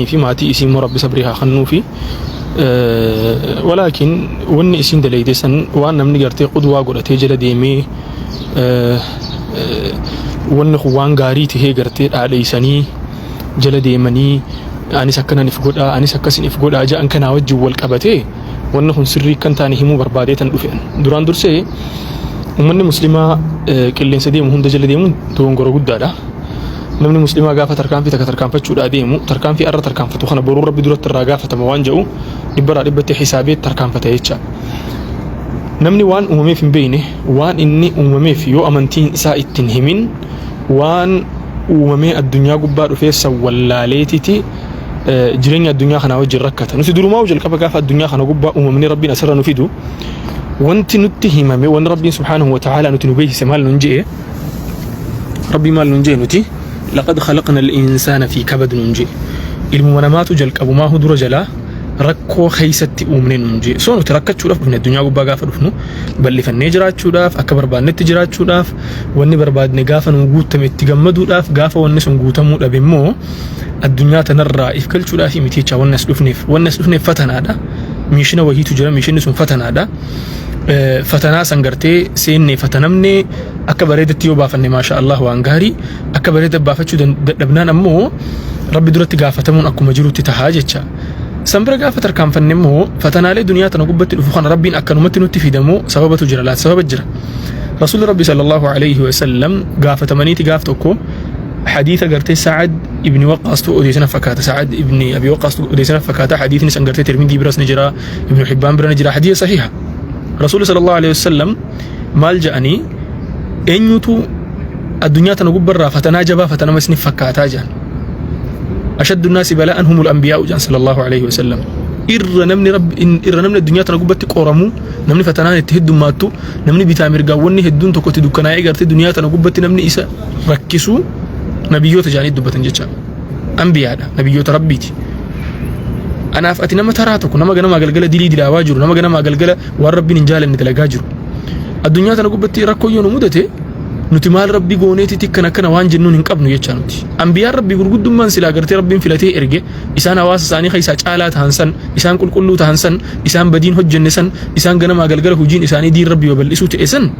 Fi maatii isii immoo Rabbi sabrii haa kennuufi. Walaakin wanni isiin daleyde san waan namni gartee qudwaa godhatee jala deemee, wanni kun waan gaarii tahee gartee dhaadheessanii jala deemanii, anis akkanan if godhaa, anis akkasin if godhaa ja'an kanaa wajjin wal qabatee wanni kun sirrii kan taane himuu barbaadee tan dhufe. Duraan dursee uummanni muslimaa qilleensa deemu hunda jala deemuun dogongora guddaadha. Namni muslimaa gaafa tarkaanfii takka tarkaanfachuudhaa deemu, tarkaanfii arra tarkaanfatu kana boruu Rabbi duratti irraa gaafatama waan jedhu dhibbarraa dhibbatti hisaabee tarkaanfata jecha. Namni waan uumameef hin beekne, waan inni uumameef yoo amantiin isaa ittiin himin, waan uumamee addunyaa gubbaa dhufee san wallaaleetiti jireenya addunyaa kanaa wajjin rakkata. Nuti durumaa jalqaba gaafa addunyaa kana gubbaa uumamni Rabbiin asirra nu fidu, wanti nutti himame, wanni Rabbiin subhaanahu wa ta'aalaa nuti nu beeksise maal nun je'e? Rabbi maal nun je'e nuti? Laqad khalaqna al-insaana fi kabad nun je'e. Ilmuma namaatu jalqabumaa dura jalaa rakkoo keessatti uumne nun je'e. So nuti rakkachuudhaaf dhufne addunyaa gubbaa gaafa dhufnu, bal'ifannee jiraachuudhaaf, akka barbaannetti jiraachuudhaaf, wanni barbaadne gaafa nu guutame itti gammaduudhaaf, gaafa wanni sun guutamuu dhabe immoo addunyaa tanarraa if galchuudhaaf miti jecha wanni as dhufneef. Wanni as dhufneef fatanaadha. Mission wahiitu jira, missionni sun fatanaadha. Fatanaa san gartee seennee fatanamnee akka bareedatti yoo baafanne, maasha Allah, waan gaarii. Akka bareeda baafachuu dadhabnaan ammoo Rabbi duratti gaafatamuun akkuma jirutti tahaa jecha. San bira gaafa tarkaanfanne immoo fatanaalee duniyaa tana gubbatti dhufu kana Rabbiin akkanumatti nutti fidamoo sababatu jira laata? Sababa jira. Rasuulli Rabbi sallallahu alayhi wa sallam gaafatamaniiti gaaf tokko, hadiisa gartee Sa'ad ibni Waqqaas tu odeessina fakkaata, Sa'ad ibni Abi Waqqaas tu odeessina fakkaata. Hadiisni san gartee Tirmidii biras ni jira, Ibnu Hibbaan bira ni jira, hadiisa sahiha. Rasuulli sallallahu alayhi wa sallam maal jedhanii? Eenyutu addunyaa tana gubbarraa fatanaa jabaa fatanama isiniif fakkaataa jedhan. Ashaddu naasi balaa'an humul anbiyaa'u jedhan sallallahu alayhi wa sallam. Irra namni Rabbi irra namni addunyaa tana gubbatti qoramu, namni fatanaan itti heddummaattu, namni bitaa mirgaawwanni hedduun tokko itti dukkanaa'ee gartee duniyaa tana gubbatti namni isa rakkisu nabiyyoota jedhanii dubbatan jecha. Anbiyaadha, nabiyyoota Rabbiiti. Anaaf ati nama taraa tokko, nama ganamaa galgala dilii dilaawaa jiru, nama ganamaa galgala waan Rabbiin hin jaalanne dalagaa jiru. Addunyaa tana gubbatti rakkoo yoo nu mudate, nuti maal Rabbi gooneetiti akkana akkana waan jennuun hin qabnu jecha nuti. Ambiyaan Rabbii gurguddummaan silaa gartee Rabbiin filatee erge, isaan hawaasa isaanii keessaa caalaa tahan san, isaan qulqulluu tahan san, isaan badiin hojjenne san, isaan ganamaa galgala hojiin isaanii diin Rabbii babal'isuu ta'e san,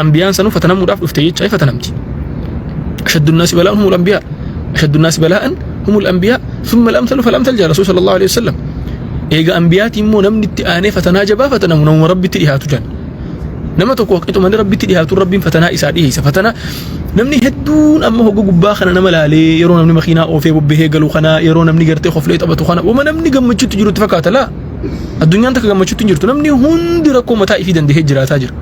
ambiyaan sanuu fatanamuudhaaf dhufte jecha fatanamti. Ashaddu nnaasi balaa'an humul anbiyaa. Ashaddu nnaasi balaa'an humul anbiyaa thumma al-amthalu fal-amthal jaa Rasuul sallallahu alaihi wasallam. Eega ambiyaati immoo namni itti aanee fatanaa jabaa fatanamu namuma Rabbitti dhiyaatu jan. Nama tokko qixumanii Rabbitti dhiyaatu Rabbiin fatanaa isaa dhiyeessa. Fatanaa namni hedduun amma hogga gubbaa kana nama laalee, yeroo namni makiinaa oofee bobbahee galu kana, yeroo namni gartee koflee taphatu kana, wama namni gammachuutti jirutti fakkaata. Laa, addunyaan takka gammachuutti hin jirtu. Namni hundi rakkoo mataa ifii dandahee jiraataa jira.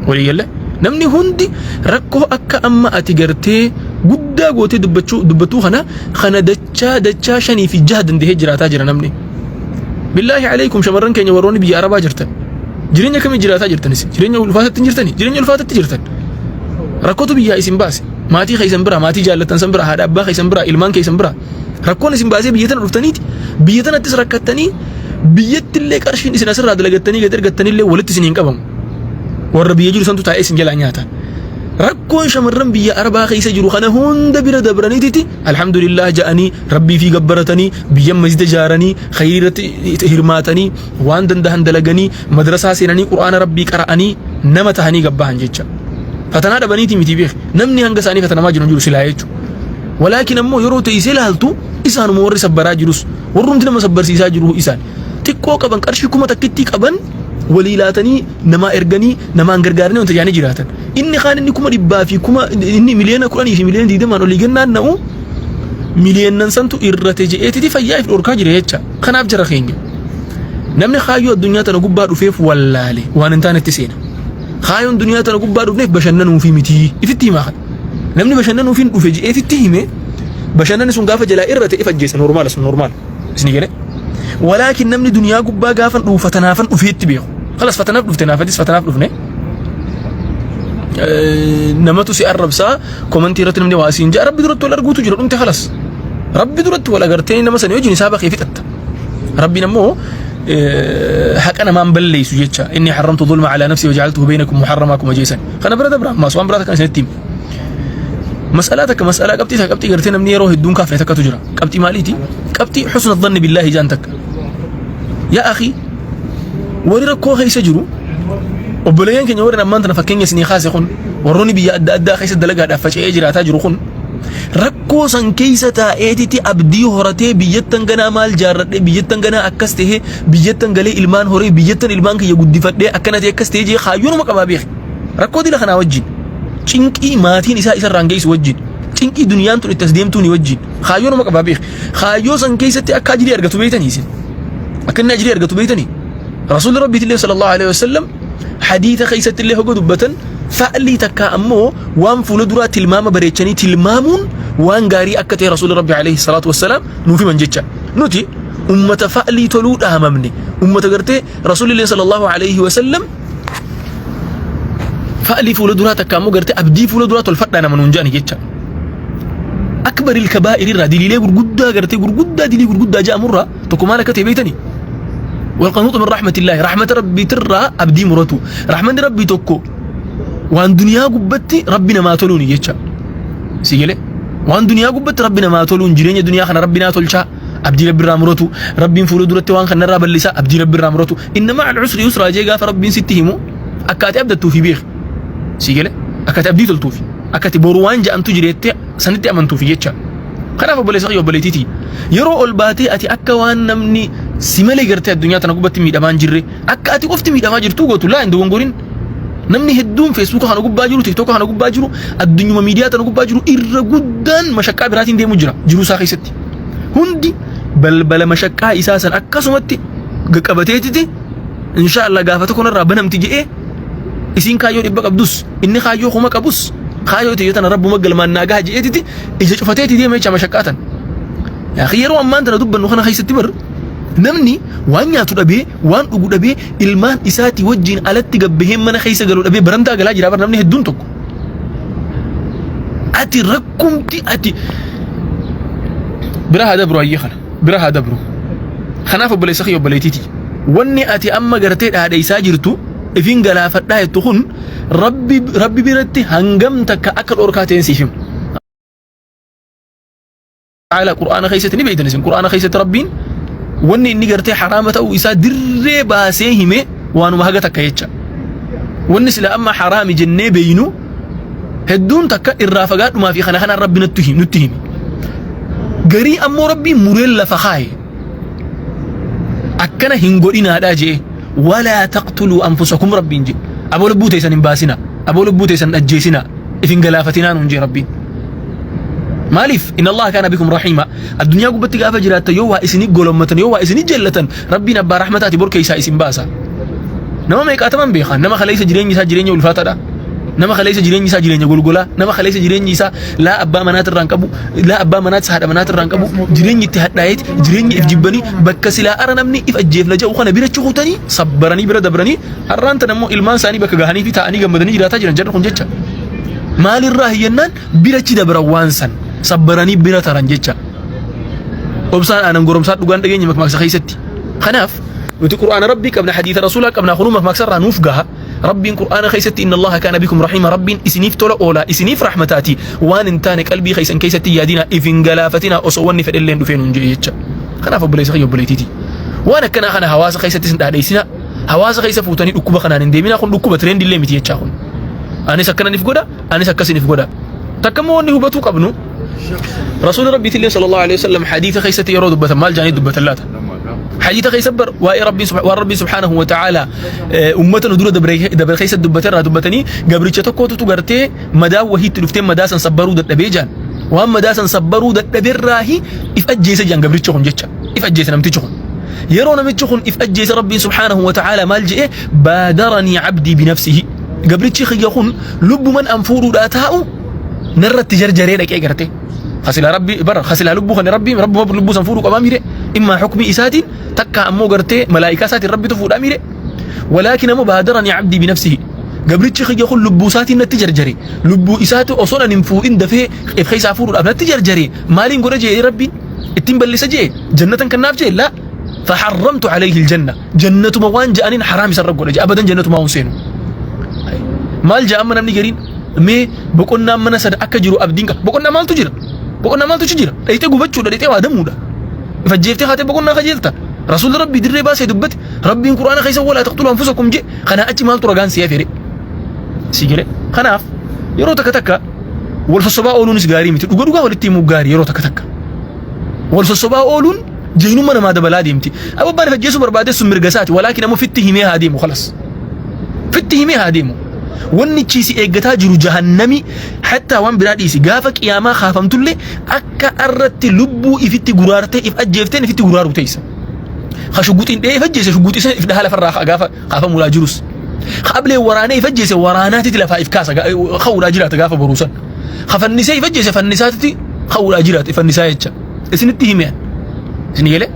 Walii galee namni hundi rakkoo akka amma ati gartee guddaa gootee dubbachuu dubbatuu kana dachaa dachaa shanii fi jaha dandahee jiraataa jira namni. Billaahi alaykum, shamarran keenya warroonni biyya Arabaa jirtan, jireenya kamii jiraataa jirtanis? Jireenya ulfaatatti hin jirtani? Jireenya ulfaatatti jirtan. Rakkootu biyyaa isin baase. Maatii keessan bira, maatii jaallattan san bira, haadha abbaa keessan bira, ilmaan keessan bira rakkoon isin baasee biyya tana dhuftaniiti. Biyya tanattis rakkattanii, biyyatti illee qarshiin isin asirraa dalagattanii gad ergattanillee walitti isin hin qabamu. Warra biyya jiru santu taa'ee isin jalaa nyaata. Rakkoon shamarran biyya Arabaa keessa jiru kana hunda bira dabraniititi alhamdulillah ja'anii, Rabbii fi gabbaratanii, biyya masjida ijaaranii, khayrii irratti hirmaatanii, waan dandahan dalaganii, madrasaa seenanii, qur'aana Rabbii qara'anii, nama tahanii gabbahan jecha. Fatanaa dhabaniiti miti beek, namni hanga isaanii fatanamaa jiru hin jiru silaa jechuudha. Walaakin ammoo yeroo teessee ilaaltu isaanuma warri sabbaraa jirus, warrumti nama sabbarsiisaa jiru isaan. Xiqqoo qaban, qarshii 1000 qaban walii laatanii, namaa erganii, namaan gargaaranii wanta jaanii jiraatan. Inni kaan inni 100,000 fi kuma inni 10,000,000 fi 20,000,000 olii gannaan na'u miliyoonan santu irrate je'eetiti fayyaa if dhorkaa jira jecha. Kanaaf jara keenya, namni kaayyoo addunyaa tana gubbaa dhufeef wallaale waan hin taanetti seena. Kaayyoon duniyaa tana gubbaa dhufneef bashannanuufi miti ifitti himaa kana. Namni bashannanuufiin dhufe je'eetitti hime, bashannanni sun gaafa jalaa irrate if ajjeesa. Normal sun normal isinii galee. Walaakin namni duniyaa gubbaa gaafan dhufu fatanaafan dhufeetti beeku. Kalas fatanaaf dhufte, naafatis fatanaaf dhufne. Namatu si arrabsaa, commentii irratti namni waa siin ja'a, Rabbi duratti wal arguutu jira, dhumte kalas. Rabbi duratti wal agartee nama sanii wajjin isaa bakee fixatta. Rabbiin ammoo haqa namaan balleessu jecha, inni harramtu zulma alaa nafsi waja'altuhu baynakum muharramaa kuma jeesan. Kana bira dabra ammaas waan biraa kan isinitti himu. Mas'alaa takka mas'alaa qabxii takka qabxii gartee namni yeroo hedduun kaafne takkatu jira. Qabxii maaliiti? Qabxii husna dhanni billaahi jaan takka. Yaa akhi, warri rakkoo keessa jiru, obboleeyyan keenya warri ammaan tana fakkeenya isinii kaase kun, warroonni biyya adda addaa keessa dalagaadhaaf faca'ee jiraataa jiru kun, rakkoo san keessa taa'eetiti abdii horatee, biyyattan ganaa maal jaarradhee, biyyattan ganaa akkas tahee, biyyattan galee ilmaan horee, biyyattan ilmaan kiyya guddifadhee, akkana ta'e akkas ta'ee jee kaayyoonuma qabaa beeke. Rakkoo dila kanaa wajjin, cinqii maatiin isaa isarraan geessu wajjin, cinqii duniyaan tun itti as deemtuuni wajjin kaayyoonuma qabaa beeke. Kaayyoo san keessatti akka ajirii argatu beeytanii isin? Akka inni ajirii argatu beeytanii? Rasuulli Rabbiitillee sallallahu alaihi wasallam hadiisa keessatti illee hoga dubbatan, fa'lii takka ammoo waan fuula duraa tilmaama bareechanii tilmaamuun waan gaarii akka ta'e Rasuulli Rabbi alaihi salaatu wassalaam nuuf himan jecha. Nuti ummata fa'lii toluu dhaamamne, ummata gartee Rasuulli illee sallallahu alaihi wasallam fa'lii fuula duraa takka ammoo gartee abdii fuula duraa tolfadhaa nama nuun jedhani jecha. Akbaril kabaa'ir irraa, diliilee gurguddaa gartee gurguddaa, dilii gurguddaa jedhamurraa tokko maal akka ta'e beektanii? Walqanuutu min rahmatillaahi, rahmata rabbiitirraa abdii muratu. Rahmanni rabbii tokko waan duniyaa gubbatti rabbi namaa toluuni jecha. Si galee? Waan duniyaa gubbatti rabbi namaa toluun, jireenya duniyaa kana rabbi naa tolchaa abdii rabbi irraa muratu, rabbiin fuula duratti waan kana irraa bal'isaa abdii rabbi irraa muratu. Inna ma'al usri yusraa jee gaafa rabbiin sitti himu akka ati abdattuufi beeki. Si galee? Akka ati abdii toltuufi. Akka ati boru waan ja'antu jireettee sanitti amantuufi jecha. Kanaaf obboleessa kiyya, obboleettiitii, yeroo ol baatee ati akka waan namni si malee gartee addunyaa tana gubbatti miidhamaa hin jirre, akka ati qofti miidhamaa jirtuu gootu, laa, hin dogongorin. Namni hedduun Feesbuuka kana gubbaa jiru, Tiktooka kana gubbaa jiru, addunyuma miidiyaa tana gubbaa jiru irra guddaan mashaqqaa biraatiin deemu jira jiruu isaa keessatti. Hundi balbala mashaqqaa isaa san akkasumatti qabateetiti, insha Allah gaafa tokko narraa banamti je'ee, isiin kaayyoo 100 qabdus, inni kaayyoo 1000 qabus, kaayyoo tiyya tana rabbuma galmaan naa gaha je'eetiti ija cufateeti deema jecha mashaqqaa tan. Yaa yeroo ammaan tana dubbannu kana keessatti bar namni waan nyaatu dhabee, waan dhugu dhabee, ilmaan isaatii wajjin alatti gabbahee mana keessa galu dhabee barandaa galaa jira bar namni hedduun tokko. Ati rakkumti ati bira haa dabru, hayyee kana bira haa dabru. Kanaaf obboleessa kiyya, obboleettiiti. Wanni ati amma gartee dhaadheessaa jirtu, ifin galaafadhaa jettu kun, rabbi biratti hangam takka akka dhorkaa ta'een siif himu. Ta'ala Qur'aana keessatti ni beektan isin, Qur'aana keessatti Rabbiin wanni inni gartee haraama ta'uu isaa dirree baasee hime waanuma haga takka jecha. Wanni sila amma haraami jennee beeynu hedduun takka irraa fagaadhumaa fi kana kanaan Rabbi nutti hime nutti hime. Garii ammoo Rabbiin mureen lafa kaaye. Akkana hin godhinaadhaa jee, walaa taqtuluu anfusakum Rabbiin jee. Aboo lubbuu teessan hin baasina. Aboo lubbuu teessan hin ajjeesina. If hin galaafatinaa nuun jee Rabbiin. Maaliif? Inna Allaha kaana bikum rahiima. Addunyaa gubbatti gaafa jiraattan yoo waa isinii golommatan, yoo waa isinii jellatan, Rabbiin abbaa rahmataati, bor keessaa isin baasa. Nama meeqaataman beekan? Nama kaleessa jireenyi isaa jireenya ulfaataadha. Nama kaleessa jireenyi isaa jireenya golgolaa. Nama kaleessa jireenyi isaa laa abbaa manaatirraa hin qabu, laa abbaa manaatis haadha manaatirraa hin qabu. Jireenyi itti hadhaa'eeti, jireenyi if jibbanii bakka silaa ara namni if ajjeefna jedhu kana bira cukutanii sabbaranii bira dabranii, har'aan tan ammoo ilmaan isaanii bakka gahanii fi taa'anii gammadanii jiraataa jiran jarri kun jecha. Maalirraa hiyyannaan birachi dabran, waan san sabbaranii bira taran jecha. Obsaan aanan goromsaa dhugaan dhageenya makmaaksa keessatti. Kanaaf nuti Qur'aana Rabbii qabna, hadiisa Rasuulaa qabna, kunuu makmaaksa irraa nuuf gaha. Rabbiin Qur'aana keessatti inna Allaha kaana bikum rahiima, Rabbiin isiniif tola oolaa, isiniif rahmataati, waan hin taane qalbii keessan keessatti yaadina, if hin galaafatina osoo wanni fedhelleen dhufee nuun jedhe jecha. Kanaaf obboleessa kiyya, obboleettiiti. Waan akkanaa kana hawaasa keessattis hin dhaadheessina. Hawaasa keessa fuutanii dhukkuba kanaan hin deemina, kun dhukkuba trend illee miti jechaa kun. Anis akkanan if godha, anis akkasin if godha. Takka immoo wanni hubatuu qabnu, Rasuulli Rabbiitillee sallallahu alaihi wasallam hadiisa keessatti yeroo dubbatan maal jaanii dubbatan laata? Hadiisa keessa bar waa'ee Rabbiin, waan Rabbiin subhaanahu wa ta'ala ummata nu dura dabre keessa dubbate irraa dubbatanii, gabricha tokkotu gartee madaa wahiitti dhuftee madaa san sabbaruu dadhabee jaan. Waan madaa san sabbaruu dadhaberraahi if ajjeese jaan gabricha kun jecha. If ajjeese namtichi kun. Yeroo namichi kun if ajjeese Rabbiin subhaanahu wa ta'ala maal je'e? Baadaranii abdii binafsihi. Gabrichi kiyya kun lubbuman an fuudhuudhaa taa'u narratti jarjaree dhaqee garte. Kasilaa Rabbi bara kasilaa lubbuu kana Rabbi rabbuma lubbuu san fuudhuu qabaa miire, immaa hukmii isaatiin takka ammoo gartee malaa'ikaa isaatiin Rabbitu fuudhaa miire. Walaakin ammoo baadaranii abdii binafsihi. Gabrichi kiyya kun lubbuu isaatiin natti jarjare. Lubbuu isaati osoo nan hin fuudhin dafee if keessaa fuudhuudhaaf natti jarjare. Maaliin godha jee Rabbiin? Ittiin bal'isa jee? Jannatan kannaaf jee? Laa. Faharramtu alayhi aljanna. Jannatuma waan ja'aniin haraam isarra godha jee, abadan jannatuma hin seenu. Maal ja'a amma namni gariin? Mee boqonnaan mana sana akka jiru abdiin qaba. Boqonnaa maaltu jira? Boqonnaa maaltu achi jira? Dhayxee gubachuudha, dhayxee waadamuudha. If ajjeeftee kaatee boqonnaa kajeelta. Rasuulli Rabbii dirree baasee dubbate. Rabbiin Qur'aana keessa walaa taqtulu anfusakum je. Kanaa achi maaltu ragaan si hafere? Si galee. Kanaaf yeroo takka takka wal sossobaa ooluunis gaarii miti. Dhuga dhugaa walitti himuu gaarii yeroo takka takka. Wal sossobaa ooluun Jaynumma namaa dabalaa deemti. Abbaan if ajjeesuu barbaade sun mirga isaati. Walaakin ammoo fitti himee haa deemu kalas. Fitti himee haa deemu. Wanni si eeggataa jiru jahannami hattaa waan biraa dhiisi. Gaafa qiyaamaa kaafamtullee akka arratti lubbuu ifitti guraartee if ajjeefteen ifitti guraaruu teessa. Ka shugguxiin dhee if ajjeese shugguxii sana if dhahaa lafarraa ka'a gaafa kaafamuudhaa jirus. Ka ablee waraanee if ajjeese waraanaatitti lafaa if kaasa ka'uudhaa jiraata gaafa boruu san. Ka fannisee if ajjeese fannisaatitti ka'uudhaa jiraata fannisaa jecha. Isinitti hime an. Isin galee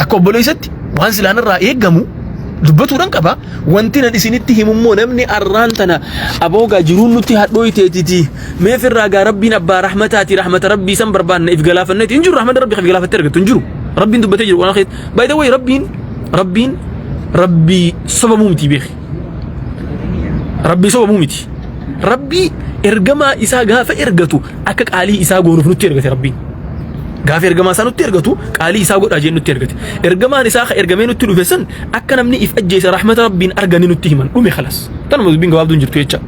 akka obboleessatti waan silaan irraa eegamu dubbatuudhaan qaba. Wanti nan isinitti himu immoo namni arraan tana aboogaa jiruun nutti hadhooyteetiti. Meef irraa gaa rabbiin abbaa rahmataati rahmata rabbii san barbaanna if galaafanneeti hin jiru rahmata rabbii if galaafattee argattu hin jiru. Rabbiin dubbatee jiru quraana keessatti. By the way rabbiin rabbiin rabbii sobamuu miti beeki. Rabbii sobamuu miti. Rabbii ergamaa isaa gaafa ergatu akka qaalii isaa goonuuf nutti ergate rabbiin. Gaafa ergamaa isaa nutti ergatu qaalii isaa godhaa jeen nutti ergate. Ergamaan isaa ka ergamee nutti dhufe san akka namni if ajjeese rahmata rabbiin arganii nutti himan dhume kalas. Tanuma dubbiin gabaabduun jirtu jecha.